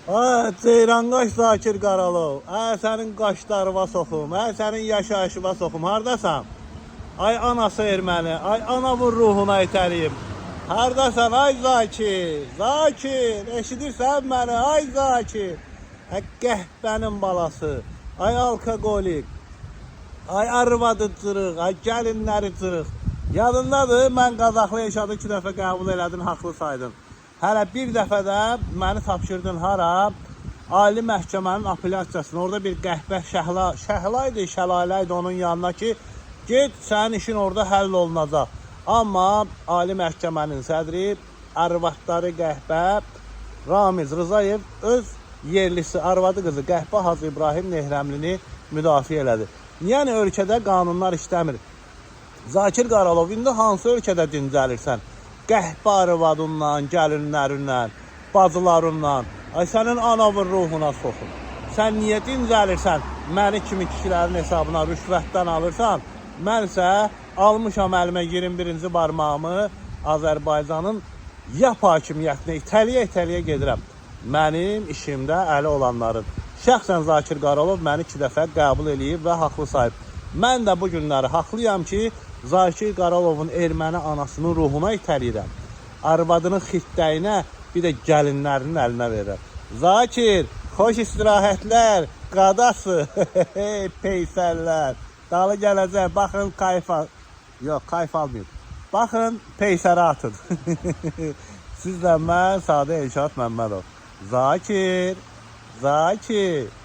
Ay, Ceyranqaş Zakir Qaralov. Ay, sənin qaşlarına soxum. Ay, sənin yaşayışına soxum. Hardasan? Ay anası erməni. Ay ana bu ruhuna itəliyim. Hardasan ay Zakir? Zakir, eşidirsən məni? Ay Zakir. Ay qəhbənin balası. Ay alkoqolik. Ay arvadı cırıq, ay gəlinləri cırıq. Yadındadır, mən Qazaxlı Elşadı 2 dəfə qəbul elədin, haqlı saydın. Hələ bir dəfə də məni tapşırdın hara? Ali Məhkəmənin apellyasiyasına. Orada bir qəhbə şəhla, şəhla idi, şəlalə idi onun yanına ki, get sənin işin orada həll olunacaq. Amma Ali Məhkəmənin sədri arvadları qəhbə Ramiz Rzayev öz yerlisi arvadı qızı Qəhbə Hacı İbrahim Nehrəmlini müdafiə elədi. Yəni ölkədə qanunlar işləmir. Zakir Qaralov, indi hansı ölkədə dincəlirsən? Qəhbə arvadınla, gəlinlərinlə, bacılarınla. Ay sənin anavın ruhuna soxum. Sən niyə dincəlirsən? Məni kimi kişilərin hesabına rüşvətdən alırsan. Mən isə almışam əlimə 21-ci barmağımı Azərbaycanın yap hakimiyyətinə itəliyə-itəliyə gedirəm. Mənim işimdə əli olanların. Şəxsən Zakir Qaralov məni 2 dəfə qəbul eləyib və haqlı sayıb. Mən də bu günləri haqlıyam ki, Zakir Qaralovun erməni anasının ruhuna itələyirəm. Arvadının xirtdəyinə, bir də gəlinlərinin əlinə verirəm. Zakir, xoş istirahətlər, qadası, peysərlər. Dalı gələcək, baxın kayfa. Yox, kayf almayın. Baxın, peysərə atın. Sizlə mən Sadə Elşad Məmmədov. Zakir, Zakir.